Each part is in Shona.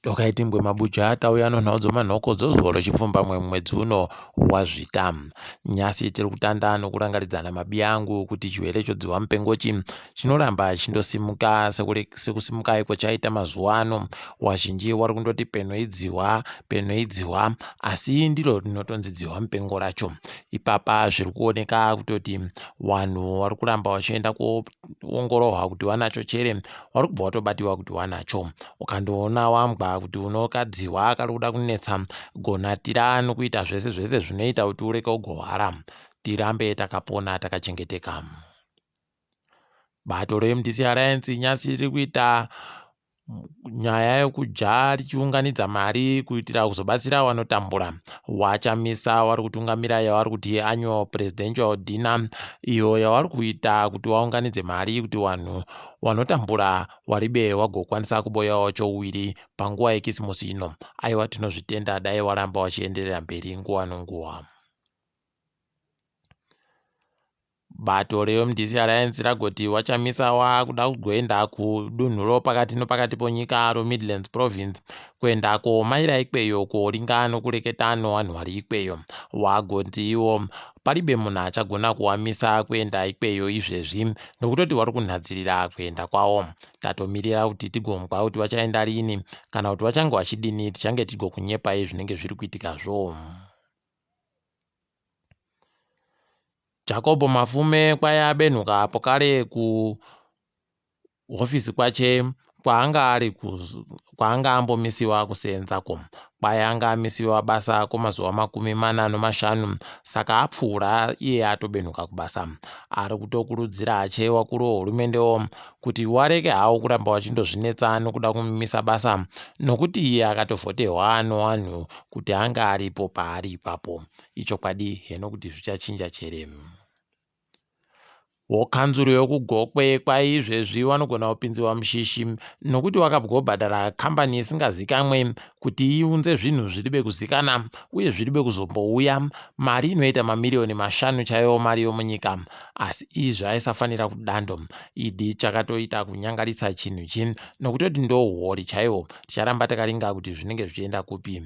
Dokai timbwe mabuja tauya nonhau dzomanhoko dzozuva rechipfumbamwe mumwedzi uno waZvita. Nyasi tiri kutanda nokurangaridzana mabiya angu kuti chirwere chodzihwa mupengochi chinoramba chindosimuka sekusimuka iko chaita mazuva ano. Wazhinji wari kundoti peno idzihwa, peno idzihwa, asi ndiro rinotonzi dzihwa mupengo racho. Ipapa zviri kuoneka kutoti wanhu wari kuramba wachienda kuongororwa kuti wanacho chere wari kubva watobatiwa kuti wanacho. Ukandoona wambwa kuti unokadziwa kari kuda kunetsa, gona tira nokuita zvese zvese zvinoita kuti ureke kugohwara. Tirambe takapona takachengeteka. Bato reMDC Alliance nyasi riri kuita nyaya yekudya richiunganidza mari kuitira kuzobatsira vanotambura. Wachamisa wari kutungamira yavari kuti annual presidential dinner iyo yavari kuita kuti vaunganidze mari kuti vanhu vanotambura waribe wagokwanisa kuboyawo chouwiri panguva yekisimusi ino. Aiwa tinozvitenda dai waramba wachienderera mberi nguva nonguva. Bato reMDC Alliance ragoti waChamisa wakuda kugoenda kudunhu ropakati nopakati ponyika roMidlands Province kuenda komaira ikweyo koringa nokureketa novanhu vari ikweyo. Wagoti iwo paribe munhu achagona kuwamisa kuenda ikweyo izvezvi nokutoti wari kunhadzirira kuenda kwawo. Tatomirira kuti tigonzwa kuti vachaenda rini kana kuti vachange vachidini tichange tigokunyepai zvinenge zviri kuitikazvo. Jacob Mafume kwai abenhuka apo kare kuhofisi kwache kwaanga ari kwaanga ambomisiwa kuseenzako. Kwai anga amisiwa basa kwemazuva 45 saka apfuura iye atobenhuka kubasa. Ari kutokurudzira ache wakuru wehurumende kuti wareke hawo kuramba wachindozvinetsa nokuda kumumisa basa nokuti iye akatovhotehwa nowanhu kuti anga aripo paari ipapo. Ichokwadi heno kuti zvichachinja chere. Wokanzuru yokuGokwe kwai izvezvi wanogona kupinziwa mushishi nokuti wakabgobhadhara kambani isingazikamwe kuti iunze zvinhu zviribe kuzikana uye zviribe kuzombouya mari inoita mamiriyoni 5 chaiwo mari yomunyika. Asi izvi aisafanira kudando. Idi chakatoita kunyangaritsa chinhu chi nokutoti ndohuori chaiwo. Ticharamba takaringa kuti zvinenge zvichienda kupi.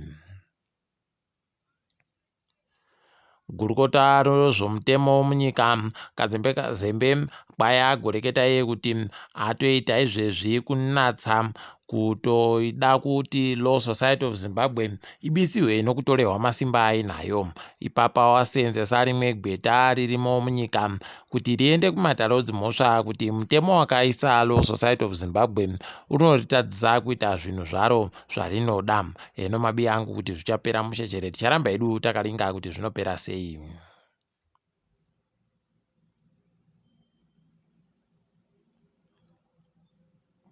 Gurukota rezvomutemo munyika Kazembe Kazembe kwai agoreketa iye kuti atoita izvezvi kunatsa kutoida kuti Law Society of Zimbabwe ibisiwe nokutorehwa masimba ainayo. Ipapa waseenzesa rimwe gweta ririmo munyika kuti riende kumatare edzimhosva kuti mutemo wakaisa Law Society of Zimbabwe unoritadzisa kuita zvinhu zvaro zvarinoda. Heno mabiya angu kuti zvichapera mushechere ticharamba hedu takaringa kuti zvinopera sei.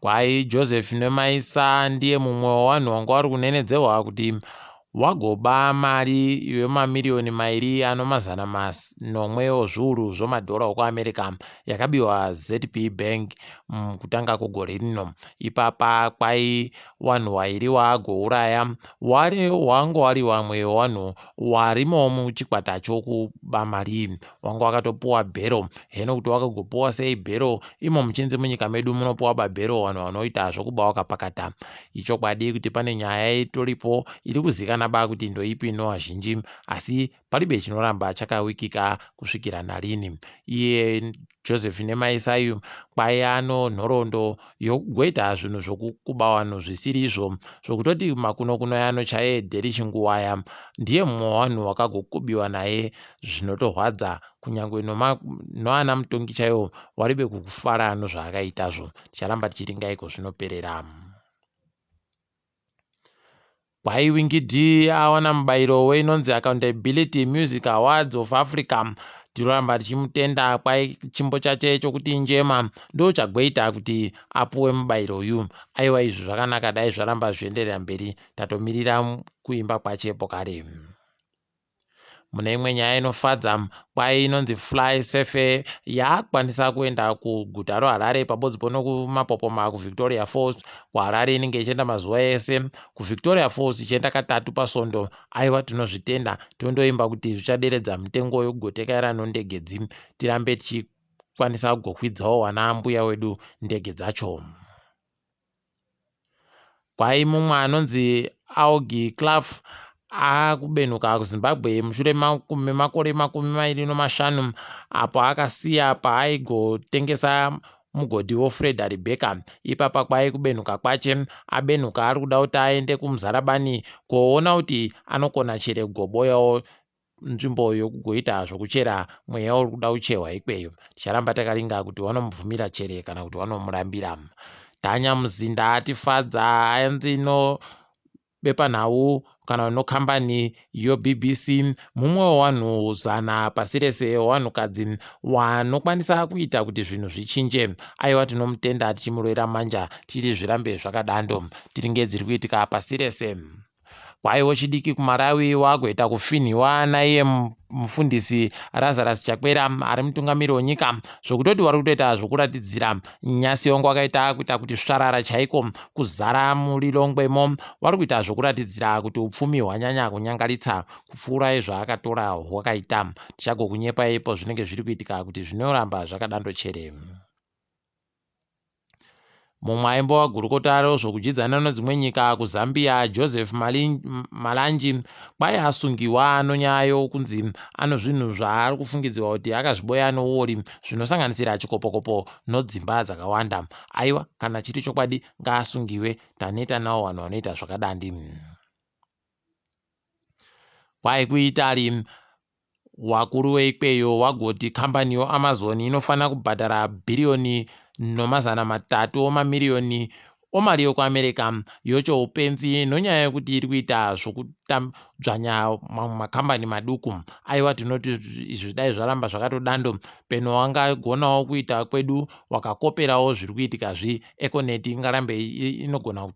Kwai Joseph Nemaisa ndiye mumwe wevanhu wanga vari kunenedzerwa kuti wagoba mari yemamiriyoni 2 ano 700 ozviuru zvomadhora okuAmerica yakabiwa ZB Bank kutanga kwegore rino. Ipapa kwai vanhu vairi waagouraya wanga wari vamwe wevanhu warimo muchikwata chokuba mari wanga wakatopuwa bhero. Heno kuti wakagopuwa sei bhero imo muchinzi munyika medu munopuwa babhero vanhu vanoita zvokuba wakapakata. Ichokwadi kuti pane nyaya itoripo iri kuzikana ba kuti ndoipi novazhinji asi paribe chinoramba chakawikika kusvikira narini. Iye Joseph Nemaisai kwai ano nhoroondo yokugoita zvinhu zvokukuba vanhu zvisiri izvo zvokutoti makuno kuno yano chaiye Dheri Chinguwaya ndiye mumwe wevanhu wakagokubiwa naye zvinotorwadza kunyangwe noana mutongi chaiwo waribe kukufara nozvaakaitazvo. Ticharamba tichiringa iko zvinoperera. Kwai Winky D awana mubayiro weinonzi Accountability Music Awards of Africa. Tinoramba tichimutenda kwai chimbo chache chokuti njema ndo chagoita kuti apuwe mubayiro uyu. Aiwa izvi zvakanaka dai zvaramba zvienderera mberi tatomirira kuimba kwachepo kare. Mune imwe nyaya inofadza kwai inonzi Fly Safe yaakwanisa kuenda kuguta roHarare pabodzipo nokumapopoma kuVictoria Falls. KuHarare inenge ichienda mazuva ese, kuVictoria Falls ichienda katatu pasondo. Aiwa tinozvitenda tondoimba kuti zvichaderedza mitengo yokugotekaira nondege dzi tirambe tichikwanisa kugokwidzawo vana mbuya wedu ndege dzacho. Kwai mumwe anonzi Augie Clough akubenuka kuZimbabwe mushure memakore 25 apo akasiya paaigotengesa mugodhi woFrederick Baker. Ipapa kwai kubenuka kwache abenuka ari kuda kuti aende kuMuzarabani koona kuti anokona chere kugoboyawo nzvimbo yokugoita zvokuchera mweya uri kuda kucherwa ikweyo. Ticharamba takaringa kuti wanomubvumira chere kana kuti wanomurambira. Tanya Muzinda atifadza anzi no bepanhau kana nokambani yoBBC mumwe wevanhu 100 pasi rese wevanhukadzi wanokwanisa kuita kuti zvinhu zvichinje. Aiwa, tinomutenda tichimurovera manja tichiti zvirambe zvakadando. Tiringe dziri kuitika pasi rese. Kwaiwo chidiki kuMalawi wagoita kufinhiwa naiye mufundisi Lazarus Chakwera ari mutungamiri wenyika, zvokutoti vari kutoita zvokuratidzira nyasi wangu wakaita kuita kuti svarara chaiko kuzara muLilongwemo. Vari kuita zvokuratidzira kuti upfumi hwanyanya kunyangaritsa kupfuura zvaakatora hwakaita. Tichagokunyepa ipo zvinenge zviri kuitika kuti zvinoramba zvakadando chere. Mumwe aimbova gurukota rezvokudyidzana nedzimwe nyika kuZambia, Joseph Malanji, kwai asungiwa nonyaya yokunzi ano zvinhu zvaari kufungidzirwa kuti akazviboya nouori zvinosanganisira chikopokopo nodzimba dzakawanda. Aiwa, kana chiri chokwadi ngaasungiwe, taneta nawo vanhu vanoita zvakadandi. Kwai kuItaly wakuru weikweyo wagoti kambani yoAmazon inofanira kubhadhara bhiriyoni 300 omamiriyoni omari yokuAmerica yocho upenzi nonyaya yekuti iri kuita zvokudzvanya mamwe makambani maduku. Aiwa, tinoti izvi dai zvaramba zvakatodando peno wangagonawo kuita kwedu wakakoperawo zviri kuitika zvi Econet ingarambe inogona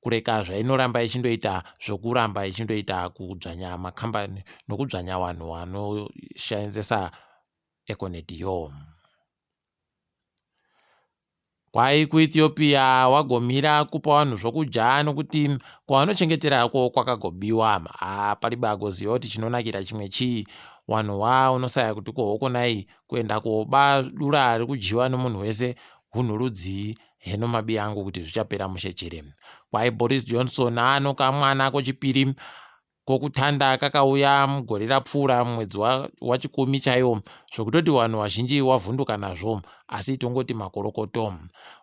kureka zvainoramba ichindoita zvokuramba ichindoita kudzvanya makambani nokudzvanya vanhu vanoshandisa Econet yo. Kwai kuEthiopia wagomira kupa vanhu zvokudya nokuti kwavanochengeterako kwakagobiwa. Paribe agoziva kuti chinonakira chimwe chii. Vanhu unosaya kuti kohokonai kuenda koba dura riri kudyiwa nomunhu wese hunhu rudzii. Heno mabi angu kuti zvichapera mushe chere. Kwai Boris Johnson ano kamwana kochipiri kokutanda kakauya mugore rapfuura mumwedzi wachikumi chaiwo, zvokutoti vanhu vazhinji wavhunduka nazvo, asi tongoti makorokoto.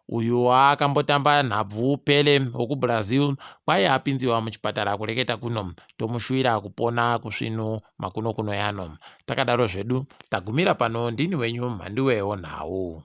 Uyu akambotamba nhabvu Pele wekuBrazil kwai apinziwa muchipatara kureketa kuno, tomushuwira kupona kusvinu makuno kuno yano. Takadaro zvedu tagumira pano. Ndini wenyu Mhanduwewo nhau.